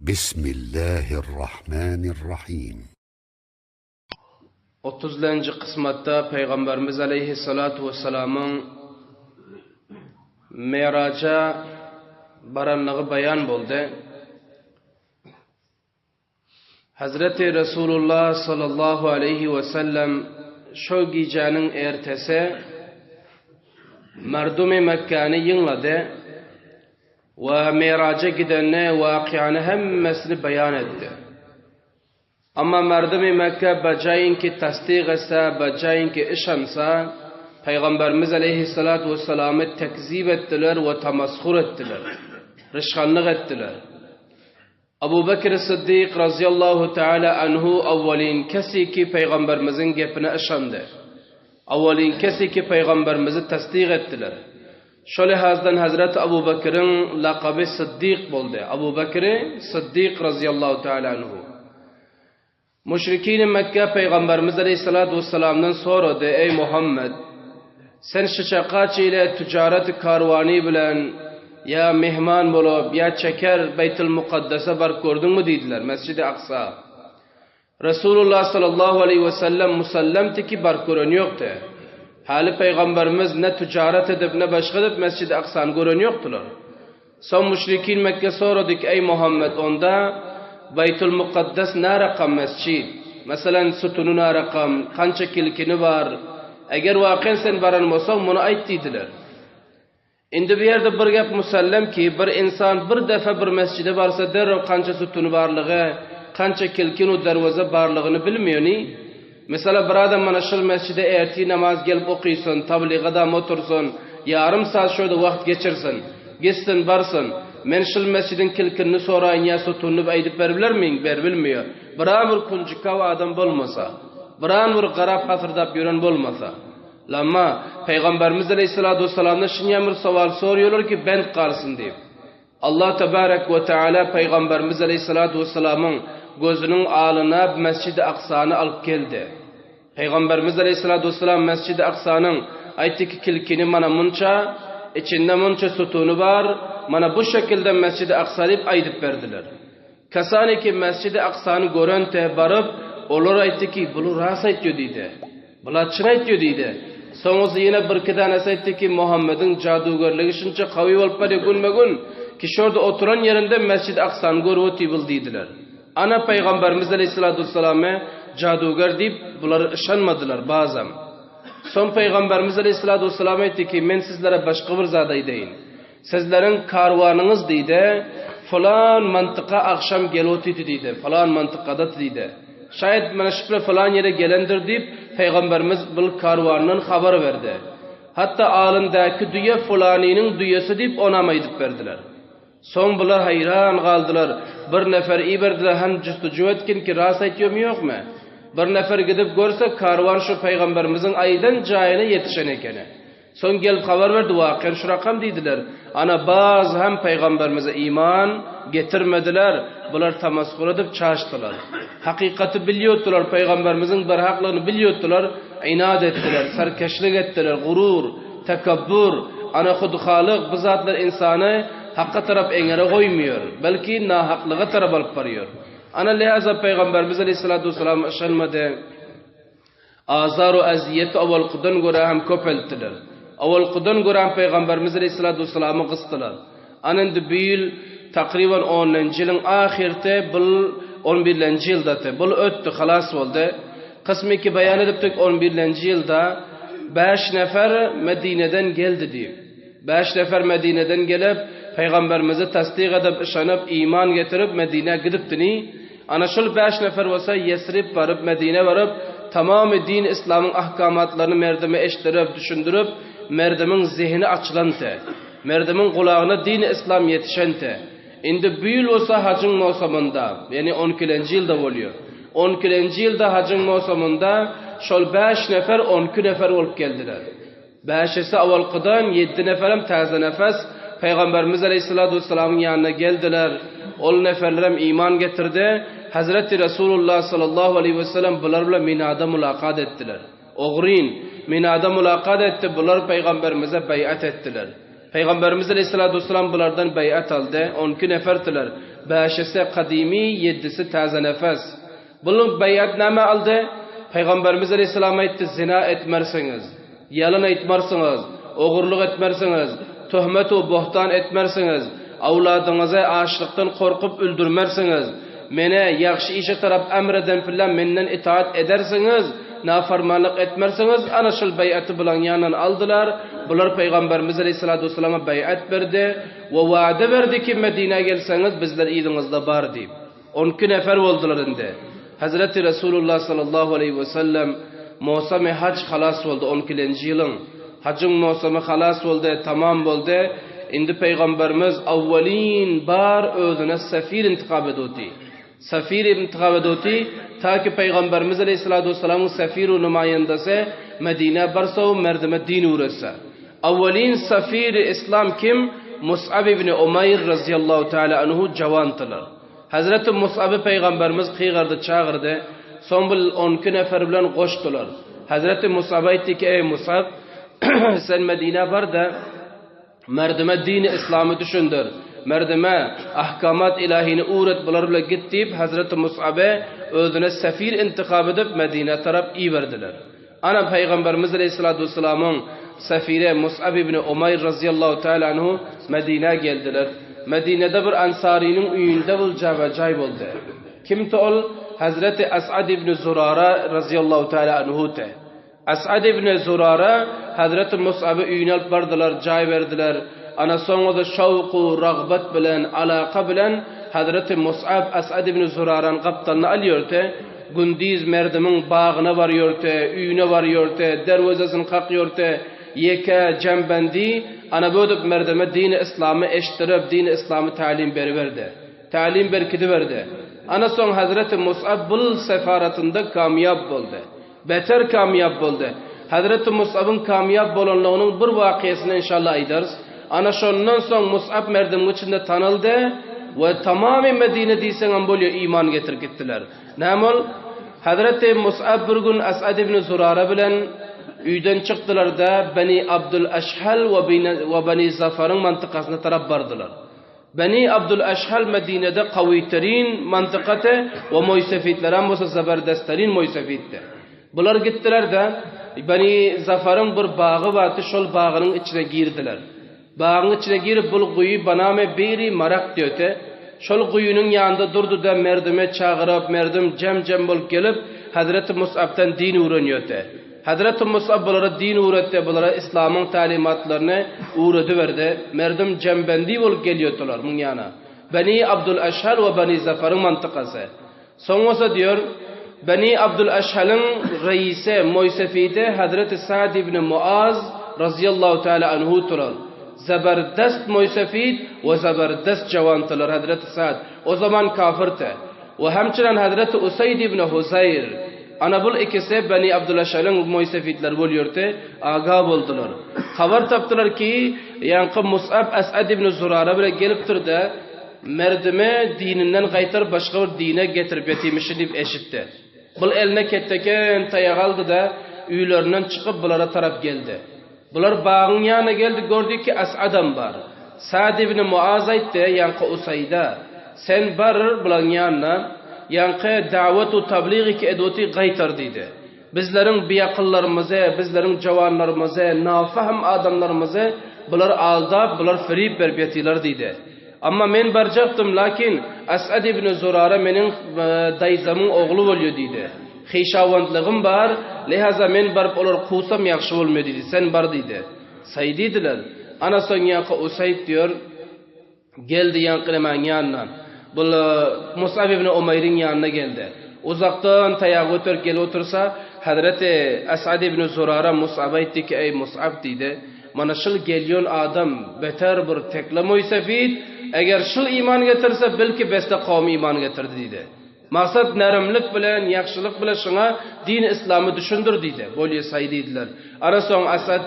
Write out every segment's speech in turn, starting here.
Bismillahirrahmanirrahim. Otuzlanjy kysmatda Pygamberimiz aleýhissalatu wessalamyň Miraja baranlygy baýan boldy. Hazreti Resulullah sallallahu aleýhi wesellem şo gijäniň ertesi merdumy Mekgäni ýygnady. We Miraja gidende wakyany hemmesini beýan etdi. Amma merdumy Mekke bajaýynki tasdyk etse, bajaýynki yşansa, Pygamberimiz aleýhissalatu wessalamy tekzip etdiler we tamasshur etdiler. Ryşganlyk etdiler. Abu Bekr Syddyk razyýallahu taala anhu awwalyn kesi ki Pygamberimiziň gepine yşandy. Awwalyn kesi ki Pygamberimizi tasdyk etdiler. Şo lihazdan Hazreti Abu Bekriň lakaby Syddyk boldy. Abu Bekri Syddyk razyýallahu taala anhu. Müşrikini Mekge Pygamberimiz aleýhissalatu wessalamdan sorady, Eý Muhammet! Sen şyçakaç ile tüjaret karwany bilen ýa myhman bolup, ýa çeker Beýtil Mukaddese baryp gördüňmi diýdiler, Mesjidi Aksa. Resulullah sallallahu aleýhi wesellem musallamdy ki baryp gören ýokdy. Häli Pygamberimiz ne tüjaret edip, ne başga edip Mesjidi Aksany gören ýokdular. Soň müşrikin Mekge sorady ki, Eý Muhammet, onda Baýtul Mukaddes nä rakam mesjid? Meselem, sütüni nä rakam, kança kilkini bar? Eger wakyýan sen baran bolsaň, muny aýt diýdiler. Indi bu ýerde bir gep musallem ki, bir insan bir defe bir mesjide barsa derrew kança sütüni barlygy, kança kilkin u derweze barlygyny bilmeýöni. Meselem, bir adam mana şul mesjide ertir namaz gelip okysyn, tabligadam otursyn, ýarym saat şo ýerde wagt geçirsin. Gitsin, barsyn. Men şul mesjidiň kilkinini soraýyn ýa sutunyny aýdyp beribilermiň? Beribilmeýär. Biran bir kunjikaw adam bolmasa. Biran bir garap hasyrdap ýören bolmasa. Lamma, Pygamberimiz aleýhissalatu wessalamdan şinýan bir sowal sorýarlar ki, bent galsyn diýip. Allah tebarek we teala Pygamberimiz aleýhissalatu wessalamyň gözüniň alyna Mesjidi Aksany alyp geldi. Pygamberimiz aleýhissalatu wessalam Mesjidi Aksanyň aýtdy ki, kilkini mana munça, içinde munça sutuny bar, mana bu şekilde Mesjidi Aksa diýip aýdyp berdiler. Kasany ki Mesjidi Aksany görente baryp, olar aýtdy ki, bular ras aýtýar diýdi. Bular çyn aýtýar diýdi. Soňusy ýene birki tanesi aýtdy ki, Muhammediň jadugerligi şunça gawy bolup barýar günbe-gün, ki şorda oturan ýerinde Mesjidi Aksany görüp otyr diýdiler. Ana Pygamberimiz aleýhissalatu wessalamy jaduger diýip bular yşanmadylar bazam. Soň Pygamberimiz aleýhissalatu wessalam aýtdy ki, men sizlere başga bir zat aýdaýyn. Sizleriň karwanyňyz diýdi, falan mantyka agşam gelip otydy diýdi, falan mantykada diýdi. Şaýat mana şu bilen falan ýere gelendir diýip, Pygamberimiz bul karwandan habar berdi. Hatda alyndaky düýe fulanynyň düýesi diýip onam aýdyp berdiler. Soň bular haýran galdylar. Bir nefer iberdiler hem justuju etgin ki ras aýtýomy ýokmy? Bir nefer gidip görse karwan şu Pygamberimiziň aýdan jaýyna ýetişen ekeni. Soň gelip habar berdi, Wakyýan şu rakam diýdiler. Ana, bazy hem pygamberimize iman getirmediler. Bular tamasgur edip çaşdylar. Hakykaty bilýärdiler, pygamberimiziň birhaklygyny bilýärdiler, inat etdiler, serkeşlik etdiler, gurur, tekebbür, ana hudhalyk bu zatlar ynsany Hakka tarap eňere goýmaýar, belki nahaklyga tarap alyp barýar. Ana lihaza pygamberimiz aleýhissalatu wessalam yşanmady. Azar-u ezýeti owalkydan görä hem köpeltdiler. Owalkydan görä hem Pygamberimiz aleýhissalatu wessalamy gysdylar. Ana indi bu ýyl takryban onunjy ýylyň ahyrty bul on birlenji ýyldady. Bul ötdi, halas boldy. Kysmy ki beýan edipdik on birlenji ýylda bäş nefer Medineden geldi diýip. Bäş nefer Medineden gelip, Pygamberimizi tasdyk edip, yşanyp, iman getirip Medinä gidipdini. Ana şol bäş nefer bolsa Ýesrib baryp, Medine baryp, tamamy din islamyň ahkamatlaryny merdime eşitdirip, düşündirip, merdimiň zehini açylante. Merdimiň gulagyna din islam ýetişente. Indi bu ýyl bolsa hajyň mowsumynda, ýagny on ikilenji ýylda bolýar. On ikilenji ýylda hajyň mowsumynda şol bäş nefer on iki nefer bolup geldiler. Bäşisi owalkydan, ýeddi neferem täze nefes Pygamberimiz aleýhissalatu wessalamyň ýanyna geldiler. Ol neferlerem iman getirdi. Hezreti Resulullah sallallahu aleýhi wesellem bular bilen Minada mulakat etdiler. Ogryn, Minada mulakat etdi, bular Pygamberimize beýat etdiler. Pygamberimiz aleyhissalatu vesselam bulardan beýat aldy. 12 neferdiler. Bäşisi kadymy, ýedisi täze nefes. Buluň beýat näme aldy? Pygamberimiz aleyhissalam aýtdy, zina etmersiňiz, ýalan aýtmarsyňyz, ogurlyk etmersiňiz, töhmet we bohtan etmersiňiz, awladyňyzy açlykdan korkup öldürmersiňiz, mene ýagşy işe tarap emr eden pille menden itaat edersiňiz, nafarmanlyk etmersiňiz, ana şul beýaty bulaň ýanyndan aldylar, bular Pygamberimiz aleyhissalatu vesselama beýat berdi we wada berdi ki Medinä gelseňiz bizler yzyňyzda bar diýip. 12 nefer boldular indi. Hazreti Resulullah sallallahu aleýhi we sellem mowsamy haj halas boldy on ikilenji ýylyň. Hajyň mowsamy halas boldy, tamam boldy. Indi Pygamberimiz awwalin bar özüne sefir intikap edudi. Sefir intikap edudi, ta ki Pygamberimiz aleýhissalatu wessalamyň sefir we nümaýendesi Medinä barsa we merdime din öwretse. Awwalin sefiri islam kim? Mus'ab ibn Umaýr razyýallahu taala anhu jawandylar. Hezreti Mus'aby pygamberimiz kygyrdy, çagyrdy. Soň bil 12 nefer bilen goşdular. Hezreti Mus'ab aýtdy ki, eý Mus'ab, sen Medinä bar-da, merdime dini islamy düşündir. Merdime ahkamat ilahini öwret, bular bilen git diýip, Hezreti Mus'aby özüne sefir intikap edip, Medinä tarap iberdiler. Ana, Pygamberimiz aleýhissalatu wessalamyň sefiri Mus'ab ibn Umaýr razyýallahu taala anhu Medinä geldiler. Medinede bir ansarynyň öýünde bul jabejaý boldy. Kimdi ol? Hezreti Es'ad ibn Zurara razyýallahu taala anhudy. Es'ad ibn Zurara Hezreti Mus'aby öýüne alyp bardylar, jaý berdiler. Ana, soňra-da şowku, ragbat bilen, alaka bilen Hezreti Mus'ab Es'ad ibn Zurarany gapdalyna alýardy. Gündiz merdimiň bagyna barýorte, öýüne barýorte, derwezesini kakýorte, ýeke, jembendi, ana bödüp merdime dini yslamy eşitdirip, dini yslamy tälim beriberdi. Tälim berkidiberdi. Ana soň Hezreti Mus'ab bul sefaratynda kamýap boldy. Beter kamýap boldy. Hezreti Mus'abyň kamýap bolanlygynyň bir wakyýasyny enşalla aýdarys. Ana şondan soň Mus'ab merdimiň içinde tanaldy we tamamy Medine diýseňem bolýa iman getirip gitdiler. Näme ol? Hezreti Mus'ab bir gün Es'ad ibn Zurara bilen öýden çykdylar-da, Beni Abdul Eşhel we Beni Zafaryň mantykasyna tarap bardylar. Beni Abdul Eşhel Medinede kawyterin mantykady we moýsefitlerem bolsa zeberdesterin moýsefitdi. Bular gitdiler-de, Beni Zafaryň bir bagy bardy, şol bagynyň içine girdiler. Bagyň içine girip bul guýy baname biri marak diýöte. Şol guýynyň ýanynda durdy-da merdime çagyryp, merdim jem-jem bolup gelip, Hezreti Mus'abdan din öwrenýöte. Hezreti Mus'ab bulara din öwretdi, bulara islamyň tälimatlaryny öwrediberdi. Merdim jembendi bolup gelýöteler muň ýana. Beni Abdul Eşhel we Beni Zafaryň mantykasy. Soň bolsa diýör, Beni Abdul Eşheliň reisi, moýsefidi Hezreti Sa'd ibn Muaz razyýallahu teala anhu turar. Zeberdest moýsefid we zeberdest jawan turar Hezreti Sa'd. O zaman kafirdi. We hemçinen Hezreti Useýd ibn Huzeýr. Ana bul ikisi Beni Abdul Eşheliň moýsefidleri bolýardy, aga boldular. Habar tapdylar ki, ýaňky Mus'ab Es'ad ibn Zurara bile gelipdir-de, Merdimi dininden gaýtaryp başga bir dine getirip ýetymişi diýip eşitdi. Bul eline ketdeken taýak aldy-da, öýlerinden çykyp bulara tarap geldi. Bular bagyň ýanyna geldi, gördi ki, As'adam bar. Sa'd ibn Muaz aýtdy, ýaňky Usaýda, Sen bar bulaň ýanyna, ýaňky dawet u tablyg ki edoti gaýtar diýdi. Bizleriň biakyllarymyzy, bizleriň jawanlarymyzy, nafahm adamlarymyzy bular aldap, bular firip berip ýatylar diýdi. Amma men barjakdym, lakin As'ad ibn Zurara meniň daýzamyň ogly bolýa diýdi. Hyşawantlygym bar, lihaza men baryp olary kowsam ýagşy bolmaýa diýdi, sen bar diýdi. Saý diýdiler. Ana soň ýaňky Usaýd diýer, Geldi ýaňky nämäň ýanyna. Bul Mus'ab ibn Umaýryň ýanyna geldi. Uzakdan taýagy göterip gelip otursa, Hezreti Es'ad ibn Zurara Mus'aba aýtdy ki, Eý, Mus'ab diýdi, mana şul gelýän adam beter bir tekle moýsefit, eger şul iman getirse, belki beste kowum iman getirdi diýdi. Maksat nermlik bilen, ýagşylyk bilen şuňa dini yslamy düşündir diýdi. Bolýa saý diýdiler. Ana soň Asad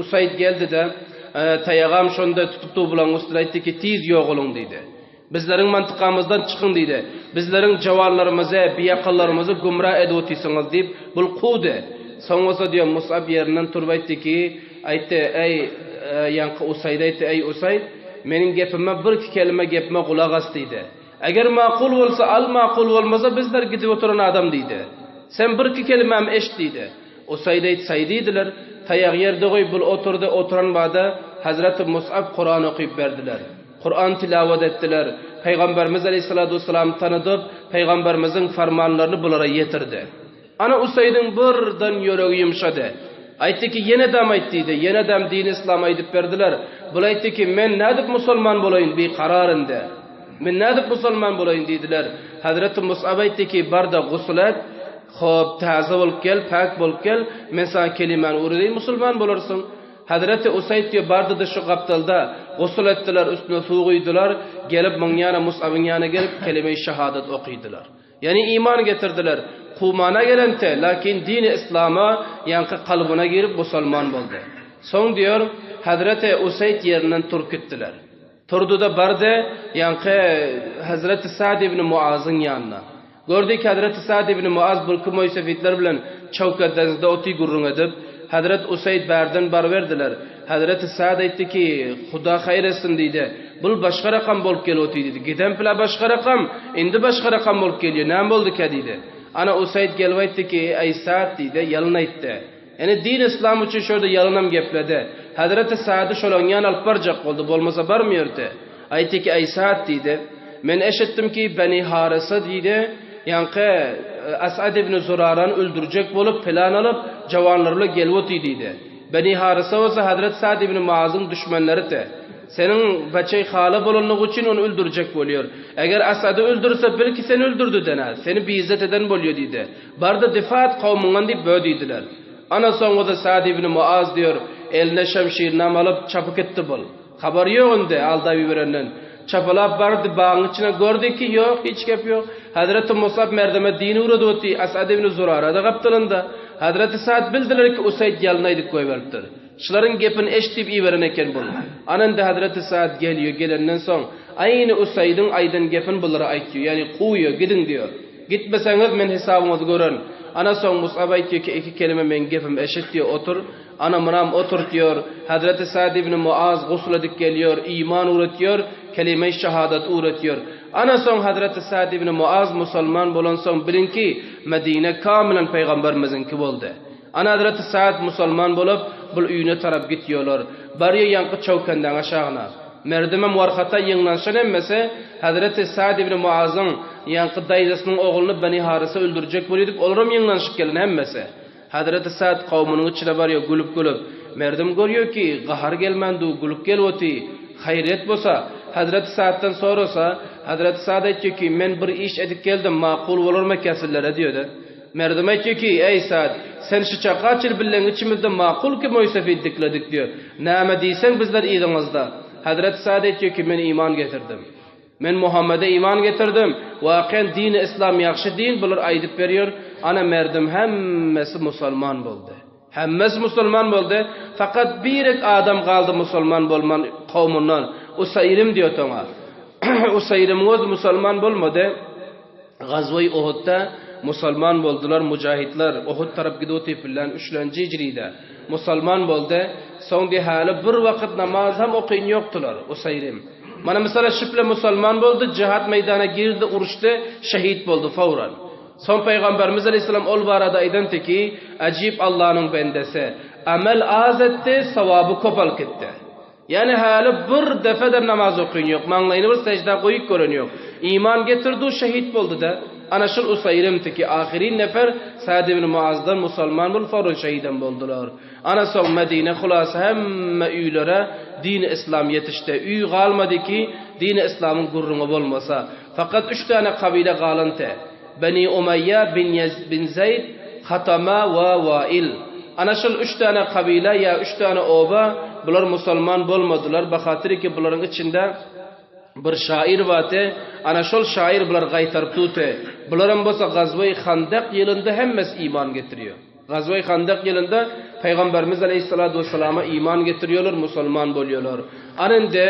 Usaýd geldi-de, taýagam şonda tutup dubulaň üstüne aýtdy ki, tiz ýogalyň diýdi. Bizleriň mantykamyzdan çykyň diýdi. Bizleriň jawanlarymyzy, biakyl-larymyzy gümra edip otysyňyz diýip, bul kowdy. Soň bolsa diýýär, Musab ýerinden turup aýtdy ki, aýtdy, Eý! ýaňky Usaýda aýtdy, Eý, Usaýd, meniň gepime birki kelime gepime gulak as diýdi. Eger makul bolsa al, makul bolmasa bizler gidip oturan adam diýdi. Sen birki kelimämi eşit diýdi. Usaýd aýt, saý diýdiler. Taýagy ýerde goýup bul oturdy, oturan bada Hazreti Mus'ab Kuran okyp berdiler. Kuran tilawat etdiler. Pygamberimiz aleýhissalatu wessalam tanydyp, Pygamberimiziň farmanlaryny bulara ýetirdi. Ana Usaýdyň birden ýüregi ýumşady. Aýtdy ki, ýene dam aýt diýdi. Ýene dam dini yslam aýdyp berdiler. Bul aýtdy ki, men nädip musulman bolaýyn, bikarar indi. Men nädip musulman bolaýyn diýdiler. Hazreti Mus'ab aýtdy ki, bar-da gusul et, hop, täze bolup gel, päk bolup gel, men saňa kelimäni öwredeýin, musulman bolarsyň. Hazreti Usaýd diýip bardy-da şu gapdalda gusul etdiler, üstüne suw guýdular, gelip muň ýana Mus'abyň ýanyna gelip kelime-i şahadat okydylar. Ýagny iman getirdiler. Kumana gelente, lakin dini yslama ýaňky kalbyna girip musulman boldy. Soň diýor, Hazreti Usaýd ýerinden turup gitdiler. Turdy-da bardy, ýaňky Hazreti Sa'd ibn Muazyň ýanyna. Gördi ki, Hazreti Sa'd ibn Muaz birki moýsefitler bilen çöwkeddenizde otyr gürrüň edip, Hazret Useýd bärden baryberdiler. Hazreti Sa'd aýtdy ki, Huda haýyr etsin diýdi. Bul başga rakam bolup gelip otyr diýdi. Giden pula başga rakam, indi başga rakam bolup gelýär, näme bolduka diýdi. Ana Useýd gelip aýtdy ki, Eý Sa'd diýdi, ýalyn aýtdy. Ýani din yslam üçin şo ýerde ýalanam gepledi. Hazreti Sa'dy şolaň ýanyna alyp barjak boldy, bolmasa barmýardy. Aýtdy ki, Eý Sa'd diýdi, men eşitdim ki, Beni Harysa diýdi, ýaňky As'ad ibn Zurarany öldürjek bolup plan alyp, jawanlary bilen gelip otyr diýdi. Beni Harysa bolsa Hazreti Sa'd ibn Muazyň düşmenleridi. Seniň beçeý hala bolanlygy üçin ony öldürjek bolýar. Eger As'ady öldürse, belki seni öldürdi dene, seni biizzet eden bolýar diýdi. Bar-da difa et kowmuňdan diýip bö diýdiler. Ana soňňuda Sa'd ibn Muaz diýer, eline şemşirinam alyp, çapyp gitdi bul. Habary ýok indi aldap iberenden. Çapalap bardy, bagyň içine gördi ki, ýok, hiç gep ýok. Hezreti Musab merdeme din öwredip otyr, As'ad ibn Zurara-da gapdalynda. Hezreti Sa'd bildiler ki, Usaýd ýalyn aýdyp goýberipdir. Şularyň gepini eşit diýip iberen eken bul. Ana indi Hezreti Sa'd gelýär, gelenden soň, aýny Usaýdyň aýdan gepini bulara aýtýar, ýagny kowýar, gidiň diýýär. Gitmeseňiz, men hesabyňyzy görerin. Ana soň Mus'ab aýtýar ki, iki kelime meň gepimi eşit diýýär, otur. Ana munam oturtýar. Hezreti Sa'd ibn Muaz gusl edip gelýär, iman öwretýär, kelime-i şahadat öwretýär. Ana soň Hezreti Sa'd ibn Muaz musulman bolansoň biliň ki, Medine kamylan pygamberimiziňki boldy. Ana Hezreti Sa'd musulman bolup, bul öýüne tarap gitýärler. Barýar ýaňky çöwkendeň aşagyna. Merdimem Warhata ýygnanyşan hemmesi Hezreti Sa'd ibn Muazyň ýaňky daýzasynyň ogluny Beni Harysa öldürjek bolýar diýip, olaram ýygnanyşyp gelen hemmesi. Hezreti Sa'd kowmunyň içine barýar gülüp-gülüp. Merdim görýär ki, gahary gelmän dur, gülüp gelip otyr. Haýryýet bolsa, Hezreti Sa'ddan sorasa, Hezreti Sa'd aýtýar ki, men bir iş edip geldim, makul bolarmyka sizlere diýýär-de. Merdim aýtýar ki, Eý, Sa'd, sen şu çaka çil bileň içimizde makul ki moýsefid dikledik diýýär. Näme diýseň bizler yzyňyzda. Hezreti Sa'd aýtýar ki, men iman getirdim. Men Muhammede iman getirdim. Wakyýan dini yslam ýagşy din, bular aýdyp berýär. Ana merdim hemmesi musulman boldy. Hemmesi musulman boldy. Fakat birek adam galdy musulman bolman kowmundan. Usaýrim diýýär oňa. Usaýrimiň özi musulman bolmady. Gazwa-i Uhudda musulman boldular mujahidler Uhud tarap gidip otyp bilen üçlenji hijride musulman boldy soň di häli bir wakyt namaz hem okyn ýokdular Usaýrim mana mysala şiple musulman boldy jihat meýdana girdi uruşdy şehit boldy fawran soň pygamberimiz aleyhisselam ol barada aýdan teki ajip Allanyň bendesi amel az etdi sowaby köp alyp gitdi. Ýani häli bir defe-de namaz okyn ýok, maňlaýyny bir seždä goýup gören ýok. Iman getirdi u şehit boldy-da. Ana şul Usaýrymdy ki, ahyry nefer Sa'd ibn Muazdan musalman bolup fawran şehidem boldular. Ana soň Medine hulasa hemme öýlere dini yslam ýetişdi. Öý galmady ki, dini yslamyň gürrüňi bolmasa. Fakat üç däne kabile galynty. Beni Umaýýa bin Ýez bin Zeýd, Hatama we Wail. Ana şol üç däne kabile ýa üç däne oba, bular musulman bolmadylar, bahatyr ki bularyň içinde bir şair bardy, ana şol şair bulary gaýtaryp tutdy. Bularam bolsa Gazweý Handak ýylynda hemmesi iman getirýär. Gazweý Handak ýylynda Pygamberimiz aleýhissalatu wessalama iman getirýärler, musulman bolýarlar. Ana indi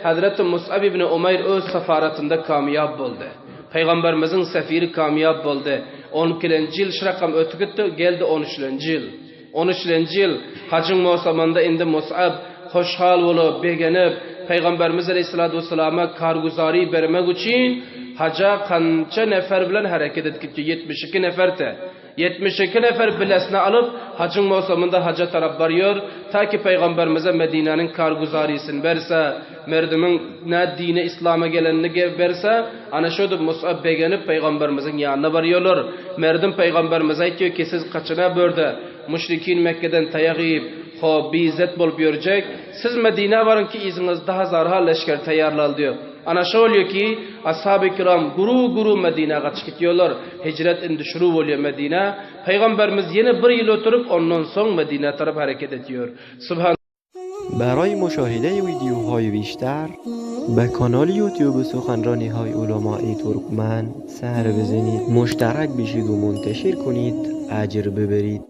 Hazreti Mus'ab ibn Umaýr öz safaratynda kamýap boldy. Pygamberimiziň sefiri kamýap boldy. On ikilenji ýyl şu rakam ötüp gitdi, geldi on üçlenji ýyl. On üçlenji ýyl hajyň mowsumynda indi Mus'ab. hoşhal bolup, begenip, Pygamberimiz aleýhissalatu wessalama karguzary bermek üçin haja kança nefer bilen hereket edip gitdi, 72 nefer-te. 72 nefer bilesine alyp, hajyň mowsumynda haja tarap barýar, ta ki Pygamberimize Medinäniň karguzarysyny berse, merdimiň nä dine islama gelenini berse, ana şödüp Mus'ab begenip Pygamberimiziň ýanyna barýarlar. Merdim Pygamberimize aýtýar ki, siz kaçana börde müşrikin Mekgeden taýak iýip, ho, biizzet bolup ýörjek, siz Medinä baryň ki yzyňyzda hazarha leşger taýýarlaly diýýär. Ana şo bolýar ki, Ashab-y kiram guru-guru Medinä gaçyp gitýärler. Hijret indi şuru bolýar Medinä. Pygamberimiz ýene bir ýyl oturyp, ondan soň Medinä tarap hereket etýär. Subhan. برای مشاهده ویدیوهای بیشتر به کانال یوتیوب سخنرانی های علمای ترکمن سر بزنید مشترک بشید و منتشر کنید اجر ببرید.